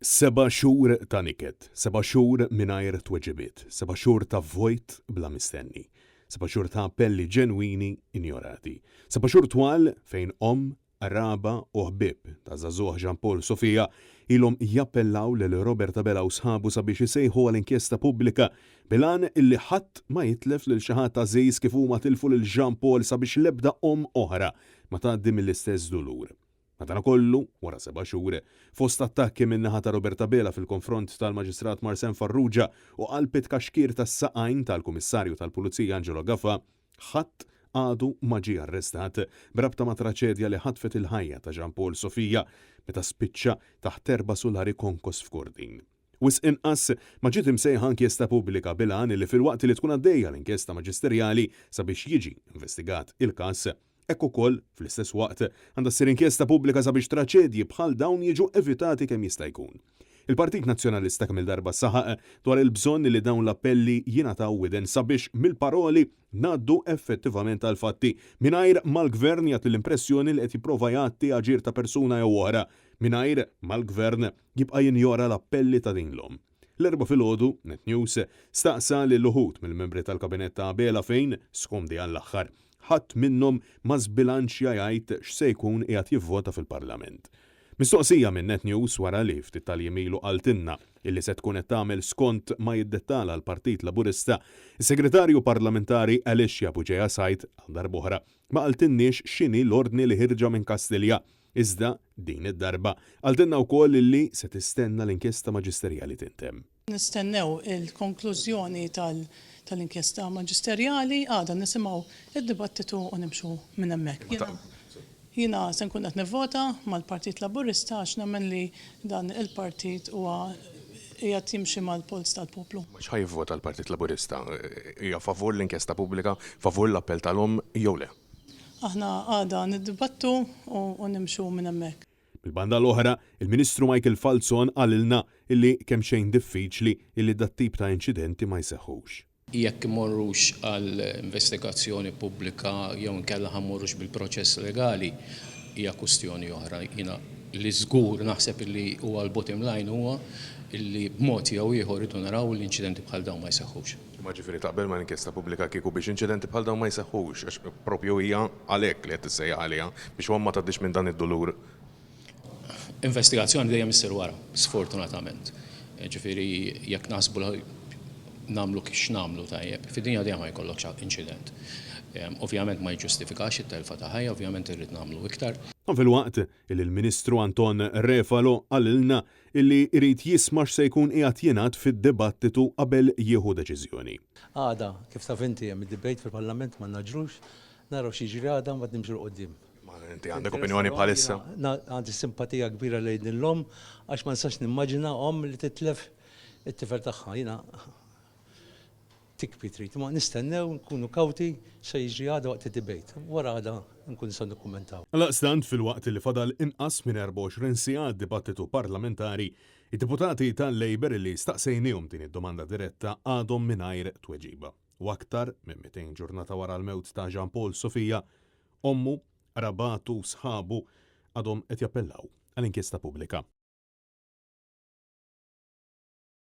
Seba' xhur ta' niket, seba' xhur mingħajr tweġibiet, seba' xhur ta' vojt bla mistenni, seba' xhur ta' appelli ġenwini injorati, seba' xhur twal fejn omm, qraba u ħbieb ta' żagħżugħ Jean Paul Sofia ilhom jappellaw lil Robert Abela u sħabu sabiex isejħu għal inkjesta pubblika bil-għan illi ħadd ma jitlef lil xi ħadd għażiż kif huma tilfu lil Jean Paul sabiex l-ebda omm oħra ma tgħaddi mill-istess dulur. Madankollu, wara seba' xhur, fost attakki min-naħa ta' Robert Abela fil-konfront tal-Maġistrat Marsen Farrugia u qalb it-tkaxkir tas-saqajn tal-Kummissarju tal-Pulizija Angelo Gafà, ħadd għadu ma ġie arrestat b'rabta ma' traċedja li ħatfet il-ħajja ta' Jean Paul Sofia meta spiċċa taħt erba' sulari konkos f'Kordin. Wisq inqas ma ġiet imsejħa inkjesta pubblika bil-għan li filwaqt li tkun għaddejja l-inkjesta maġisterjali sabiex jiġi investigat il-każ, hekk ukoll, fl-istess waqt, għandha ssir inkjesta pubblika sabiex traċedji bħal dawn jiġu evitati kemm jista' jkun. Il-Partit Nazzjonalista kemm-il darba saħaq dwar il-bżonn li dawn l-appelli jingħataw widen sabiex mill-paroli ngħaddu effettivament għall-fatti mingħajr mal-Gvern jagħti l-impressjoni li qed jipprova jgħatti aġir ta' persuna jew oħra mingħajr mal-Gvern jibqa' jinjora l-appelli ta' din l-omm. L-Erbgħa filgħodu, Net News staqsa lil uħud mill-membri tal-Kabinett ta' Abela fejn, skomdi għall-aħħar, ħadd minnhom ma żbilanċja jgħid x'se jkun qiegħed jivvota fil-Parlament. Mistoqsija minn Net News wara li ftit tal-jiem ilu qaltilna illi se tkun qed tagħmel skont ma jiddettalha l-Partit Laburista, is-Segretarju Parlamentari Alicia Bugeja Said għal darb'oħra ma qaltilniex x'inhi l-ordni li ħirġa minn Kastilja Iżda, din id-darba, qaltilna wkoll li se tistenna l-inkjesta maġisterjali tintemm. Nistennew il-konklużjoni tal-inkjesta maġisterjali, għada nisimgħu d-dibattitu u nimxu minn hemmhekk. Jiena se nkun qed nivvota mal-Partit Laburista għax nemmen li dan il-partit huwa qiegħed jimxi mal-polz tal-poplu. Ma x'ħa jivvota l-Partit Laburista? Hija favur l-inkjesta pubblika, favur l-appell tal-omm jew le? Aħna għada niddibattu u nimxu minn hemmhekk. Mill-banda l-oħra, il-Ministru Michael Falzon qalilna illi kemxejn diffiċli illi dat-tip ta' inċidenti ma jseħħux. Jekk immorrux għal investigazzjoni pubblika jew inkella ħa mmorrux bil-proċess legali hija kwistjoni oħra. Jiena li żgur naħseb illi huwa l-bottom line huwa illi b'mod jew ieħor irridu naraw li inċidenti bħal dawn ma jseħħux. Imma ġifieri taqbel mal-inkjesta pubblika kieku biex inċidenti bħal dawn ma jseħħux, għax proprju hija għalhekk li qed tissejjaħ għaliha, biex omm ma tgħaddix minn dan id-dulur. Investigazzjoni dejjem issir wara, sfortunatament. Ġifieri jekk naħsbu li nagħmlu x'nagħmlu tajjeb, fid-dinja dejjem ħa jkollok inċident. Ovvjament ma jiġġustifikax it-telfa ta' ħajja, ovvjament irrid nagħmlu iktar. Dan filwaqt li l-Ministru Anton Refalo qalilna illi jrid jisma' x'se jkun qiegħed jingħad fid-dibattitu qabel jieħu deċiżjoni. Għada, kif taf inti, hemm id-debate fil-Parlament ma ngħaġġlux, naraw x'jiġri għada mbagħad nimxu 'l quddiem. Imma inti għandek opinjoni bħalissa? Għandi simpatija kbira lejn din l-omm għax ma nistax nimmaġina omm li titlef it-tifel tagħha. Jiena Tikbi trid, imma nistennew, nkunu kawti x'se jiġri għada waqt id-debate. Wara għada nkunu nistgħu nikkummentaw. Għaldaqstant, filwaqt li fadal inqas minn 24 siegħa għad-dibattitu parlamentari, id-deputati tal-Labour li staqsejniehom din id-domanda diretta għadhom mingħajr tweġiba. U aktar minn 200 ġurnata wara l-mewt ta' Jean Paul Sofia, ommu, qrabatu u sħabu għadhom qed jappellaw għal inkjesta pubblika.